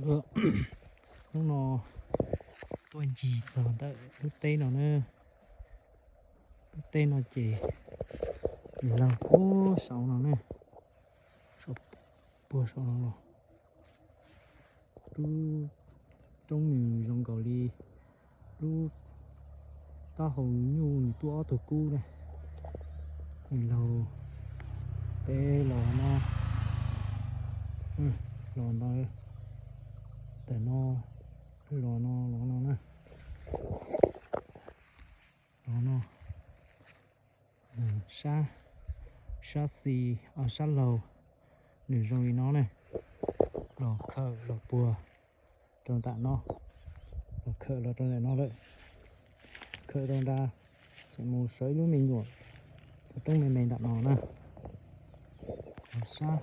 Hnub no tuaj ncig txog ntawm lub teb no na. Lub teb no ces nws laug puag saum no na, puag saum no los. Lub roob nws zoo nkaus li lub taub hau nyuj nws tuaj ob tug kub na. Nws laug peb los no, los ntawd, ntawm no los no los no na. Los no, sab, sab xis, sab laug nws zoo li no na. Los khawm los puag rau nram no, los khawm los rau nram no lawm. Khawm rau nrad, tseem mus sawv ib lub me nyuam roob me me nram no na. Los sab,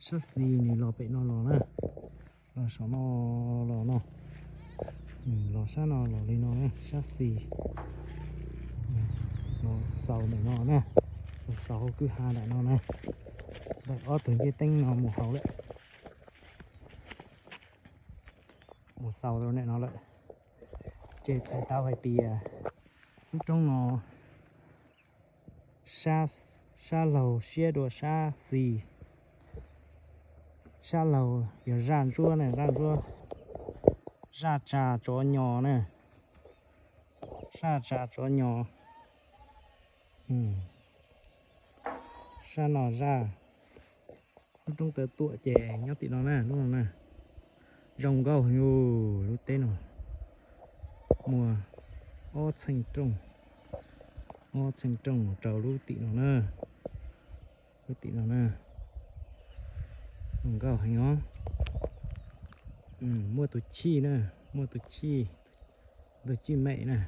sab xis nws los pem no los na. Los saum no los no, los sab no los li no na, sab xis. Los xaus ntawm no na, los xaus hauv kwj ha nram no na. Ntawm ob tug ncej teeb no mus hauv lawm, mus xaus rau ntawm no lawm. Ces txhais tau hais tias lub roob no sab laug siab dua sab xis. Sab laug yog zaj ntsuab na, zaj ntsuab, zaj tsa tsov nyo na, zaj tsa tsov nyo. Sab no zaj, lub roob taw tuam ces nyob tim no na, lub no na. Zoo nkauj heev, lub teb no muaj ob txheej rooj, ob txheej rooj rau lub tim no na, lub tim no na. Zoo nkauj heev os. Muaj tus chij na, muaj tus chij, tus chij mem na.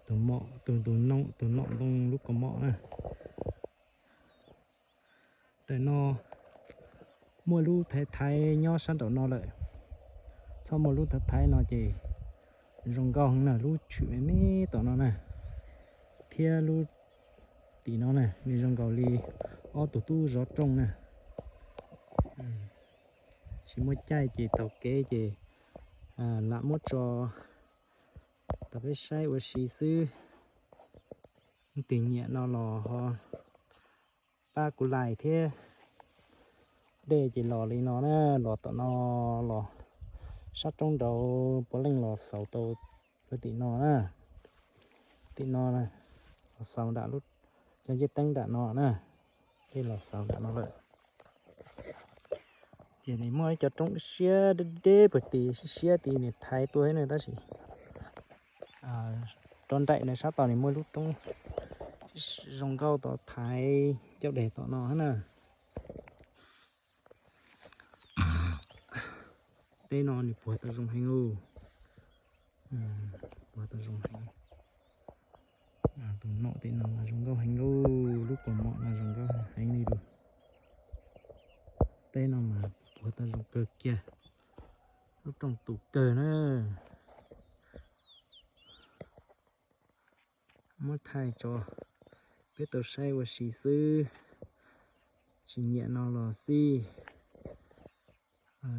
Tus mom, tus, tus nom ntoo lub kaus mom na. Ntawm no muaj lub thaiv thaiv nyob sab nraum no lawm. Txhob muaj lub thaiv thaiv no ces zoo nkauj heev na, lub tshwm me me tom no na, thiab lub tim no na, nws zoo nkaus li ob tug tub zov rooj na. Tsis muaj caij ces taug kev ces lam muab tso rau peb saib ua si xwb. Leej twg nyiam no los ho pab kuv like thiab. Dej ces los li no na, los tom no, los sab roob nraud puav leej los xaus tau lub tim no na. Tim no los xaus nram lub, cov ncej teeb nram no na, dej los xaus nram no lawm. Ces nws muaj ib co roob siab deb deb puag tim, siab siab tim nws thaiv tuaj na, tab sis rov nraim na, sab tod nws muaj lub roob zoo nkauj tod thaiv ncauj deg tom no na. Teb no nws puag tau zoo heev lauj. Puag tau zoo heev. Tus nom tim no mas zoo nkauj heev lauj, lub kaus mom no zoo nkauj heev li lus. Teb no mas puag tau zoo kawg kiag, lub rooj tus kawg na. Muab thaij tso peb tau saib ua si xwb. Tsis nyiam no los xij,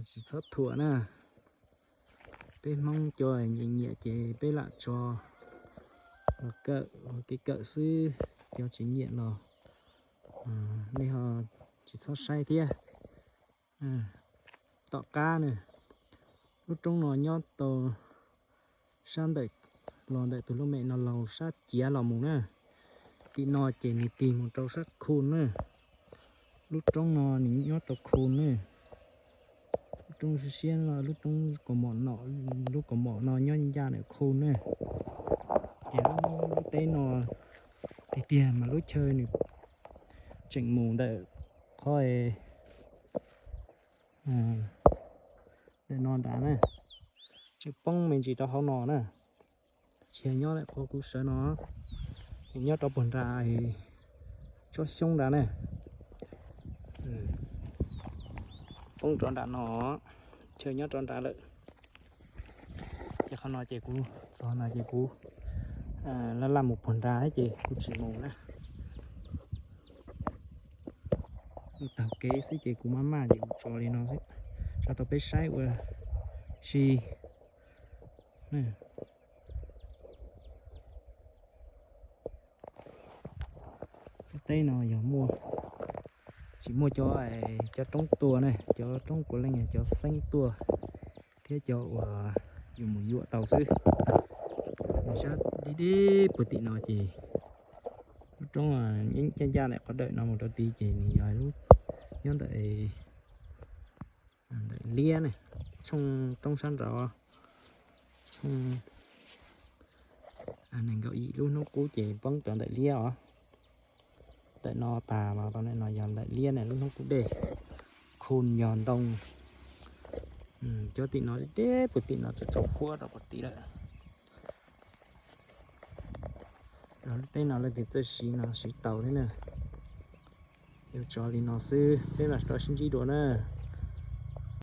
tsis txhob thuam na. Peb Hmoob cov nyiam nyiam ces peb lam tso los kawm ua kev kawm xwb, cov tsis nyiam los nej ho tsis txhob saib thiab. Tom qab na, lub roob no nyob tau sab ntawm, los ntawm tus lub mem no laug sab ciav los mus na. Tim no ces nws tig mus rau sab khu na. Lub roob no nws nyob rau khu na. Lub roob siab siab no, lub roob kaus mom no, lub kaus mom no nyob ncaj ntawm khu na. Ces lub teb no tiag tiag mas lub chaw nws tseem mus ntawm qhov ntawm no nrad na, tseem poob me ntsis rau hauv no na. Tsis yog nyob ntawm qhov kuv sawv no, nyob rau puag nrad tsob xyoob nrad na. Poob rau nram no, chaw nyob rau nrad lawm. Ces qhov no ces kuv txog no ces kuv laj laj mus puag nrad ces kuv tsis mus na. Kuv taug kev xwb ces kuv maj maj ces kuv tso li no xwb. Tau peb saib ua si. Teb no yog muaj, tsis muaj cov, cov roob tuaj ne, cov roob puav leej cov xeeb tuaj thiab cov uas yus mus yuam tau xwb. Sab deb deb puag tim no ces lub roob ncaj ncaj ntawm qhov dawm no mus rau tid ces nws yog lub nyob ntawm, ntawm liab ne, tshooj roob sab nraud, tshooj nees nkaum yim lub hnub qub ces poob rau ntawm liab os. Ntawm no tas los tau no yog ntawm liab ne lub hnub qub dej, khu yog ntoo. Cov tim no deb puag tim no tsaus tsaus huab rau puag tid lawm. Lub teb no leej twg txawj siv no siv tau thiab na. Yuav tso li no xwb, peb mam rov sib ntsib dua na.